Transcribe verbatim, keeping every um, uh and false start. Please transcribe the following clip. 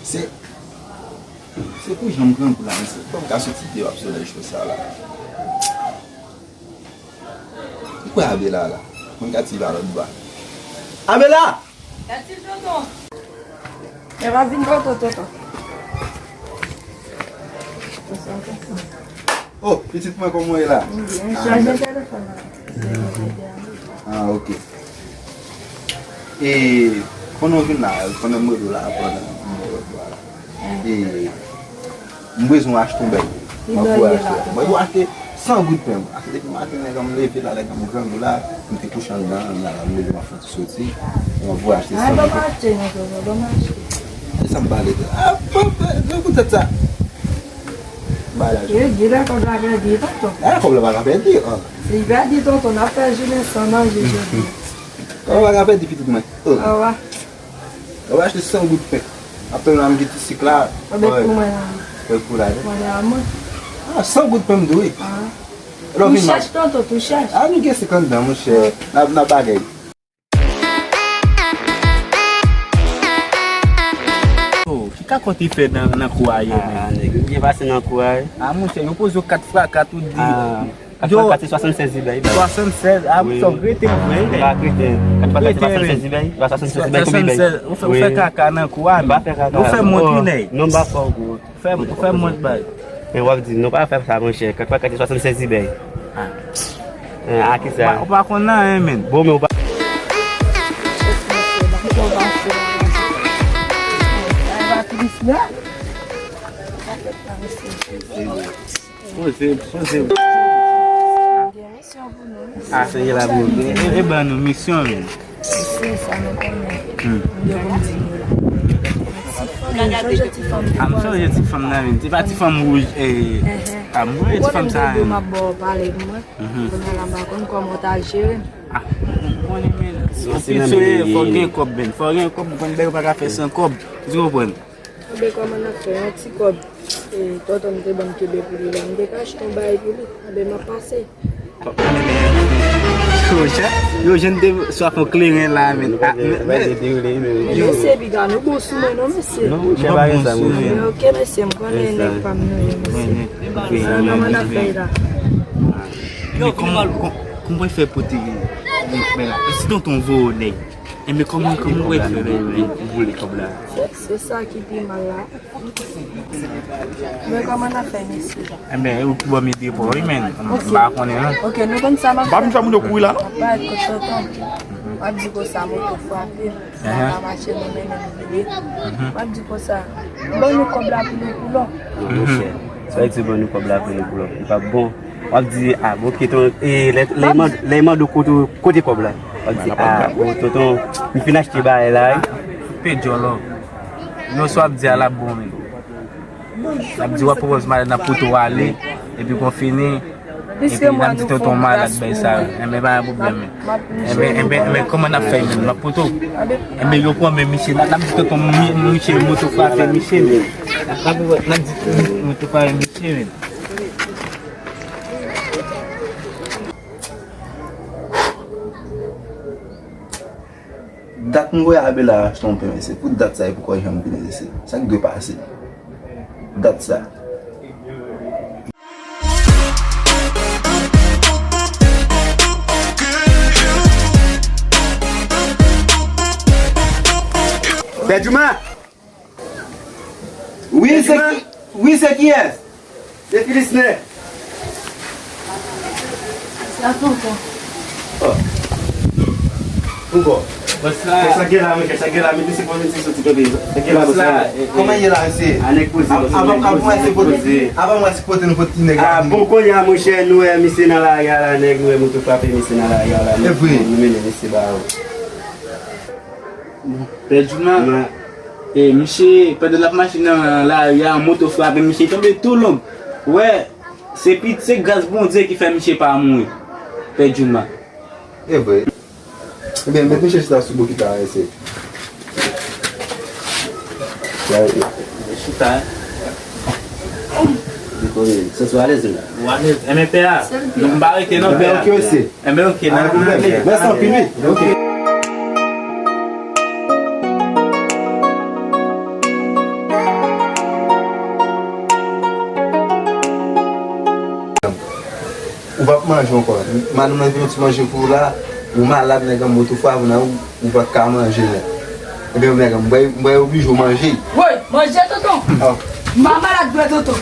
Se, se pou jan m grangou la, mesye. Kòman m ka soti deyò ap solèy cho sa la? Ou kwè Abela la? Mwen ka tire l a lòt bò. Abela! Gad ti tonton. E pa vin tonton, tonton. Oh, pitit mwen, kòman w ye la? M byen, chaje telefòn nan. Ah, ok. E, pandan w vin la, pandan m rele w la, pandan m rele w la. E, m bezwen achte yon bèl. M ap voye achte. Mwen dwe achte san goud pen. Paske depi maten, lè m leve la, lè m grangou la, m te kouche anndan, la, la, m leve, m ap fè yon ti soti. M ap voye achte san goud pen. Ban m achte, non, tonton, ban m achte. E sa m pale de. Ah, bon, bon, bon, koute sa. Bagay. Yo di la kòb la pèdi, tonton. Ah, kòb la pa ka pèdi, an. Si l pèdi, tonton, n ap fè jounen san manje jodi. Kòb la pa ka pèdi, pitit mwen. Oh. Awa. Yo achte san goud pen. Ap tann la, m gen ti sik la. Anben pou mwen la. Fè kou la, non? Mwen la, mwen. Ah, san goud pen m dwe. Ah. Tou chèch, tonton, tou chèch. Ah, nou gen sik anndan, monchè. N ap, n ap bagay. Oh, ki kakòt li fè nan, nan kou a yè, men? Ah, nèg, yo byen pase nan kou a, wi. Ah, monchè, yo poze yo kat fraka, tout di. Ah. Kat fraka se swasannsèz li bay. Swasannsèz, ah, wi, sa w kreten vre, wi. Pa kreten. Kat fraka se swasannsèz li bay. Pa swasannsèz li bay, konbyen li bay? Swasannsèz, ou fè, ou fè kaka nan kou a, men. Pa fè kaka. Ou fè mont, wi, nèg. Non, m pa fè w gwo. Fè, fè mwen bay. Men w ap di, non, pa fè sa, monchè. Kat fraka se swasannsèz li bay. Ah. Eh, a ki sa? Ou pa, ou pa konn anyen, men. Bon, men ou pa. Poze, poze. Ah, se la pou e, e, e ban nou misyon, men. Se sa nou konnen. Hmm. Yo pou di nou la. Ti fanm, sonje ti fanm nan. Ah, m sonje ti fanm nan, men. Se pa ti fanm wouj, eh, ah, m wè ti fanm sa, men. M ap ba w pale pou mwen. Mhm. Kounye a la, m pa konn kòman w ta jere m. Ah, m konnen, men. Anpil soyè, fò gen kòb, men. Fò gen kòb, ou konn bagay pa ka fè san kòb. Ou konprann? Anben, kòman n ap fè? Yon ti kòb, e, tonton m te ban m kenbe pou li la. M te ka achte yon bagay pou li. Anben, m ap pase. Yo, jan, yo, jan de swaf yon kleren la, men. Ah, men, men, mesye, piga, nou bon sou mwen, non, mesye. Non, monchè, pa gen sa, monchè. Ok, mesye, m konnen nèg pa m nou ye, mesye. Kòman n ap fè la? Men kòman, kò-, kòman w fè pote li? Men la, e si tonton voye w nèg? Enben, kòman, kòman w fè, men, men, boule kòb la? Se, se sa ki pi mal la. Men kòman n ap fè, mesye? Enben, ou ki ban m ide pa w, wi, men. M pa konnen, non. Ok, nou konn sa m ap fè. M pa vin fè moun yo kouri la, non. M ap pale kot tonton. M ap di konsa, moto frape. M pa ka mache, nou mennen m vire. M ap di konsa, ban nou kòb la pou nou koule. Non, monchè. Sa vle di ban nou kòb la pou nou koule. Li p ap bon. W ap di, ah, bon, ok, ton, e, lè, lè mand-, lè mande w kote, kote kòb la. W ap di, ah, bon, tonton, m fin achte bagay la, wi. Pe djòlò. Nou sa w ap di a l ap bon, men. N ap di w ap pwopoze madanm nan poto ale, epi kon fini, epi n ap di tonton malad bay sa yo. Enben, pa gen pwoblèm, men. Enben, enben, enben, kòman n ap fè, men? N ap poto. Enben, yo pran men misye, n ap, n ap di tonton mi-, misye moto frape misye, men. N ap, n ap di moto frape misye, men. Dat m voye Abela achte yon pen, mesye. Pou dat sa, e poko janm vini, mesye. Sa k dwe pase? Dat sa. Pè Djouma! Wi, se ki, wi, se kiyès? Se Filisnè. Sa tonton. Oh. Poukò? Bòs la. Sa gen la, monchè, sa gen la, men se pou vin soti tande. Sa gen la, bòs la. Kòman ye la, mesye? A nèg poze, bòs la. Avan, avan mwen se pote, avan mwen se pote nou pote ti nèg la. Ah, bon, kounye a, monchè, nou wè misye nan lari a la, nèg, nou wè moto frape misye nan lari a la. E vre. Nou mennen misye ba yo. Pè Djouma, e, misye, pandan l ap mache nan lari a, moto frape misye, tonbe tou long. Wè, se pit-, se gras Bondye ki fè misye pa mouri. Pè Djouma. E vre. Ebyen, met misye chita sou bokit la, mesye. Chita. Dekonnen. Santi w alèz la? Ou alèz? Enben, pè a. Nou pa rete non, pè a. Enben, ok, mesye. Enben, ok, n ap ale. Mèsi anpil, wi. Ok. Ou p ap manje ankò. Madanm nan gen yon ti manje pou ou la. Ou malad, nèg an, m otofwa, ou, ou p ap ka manje, nèg. Ebyen, nèg an, m bay, m bay oblije w manje. Woy, manje, tonton. M pa malad vre, tonton.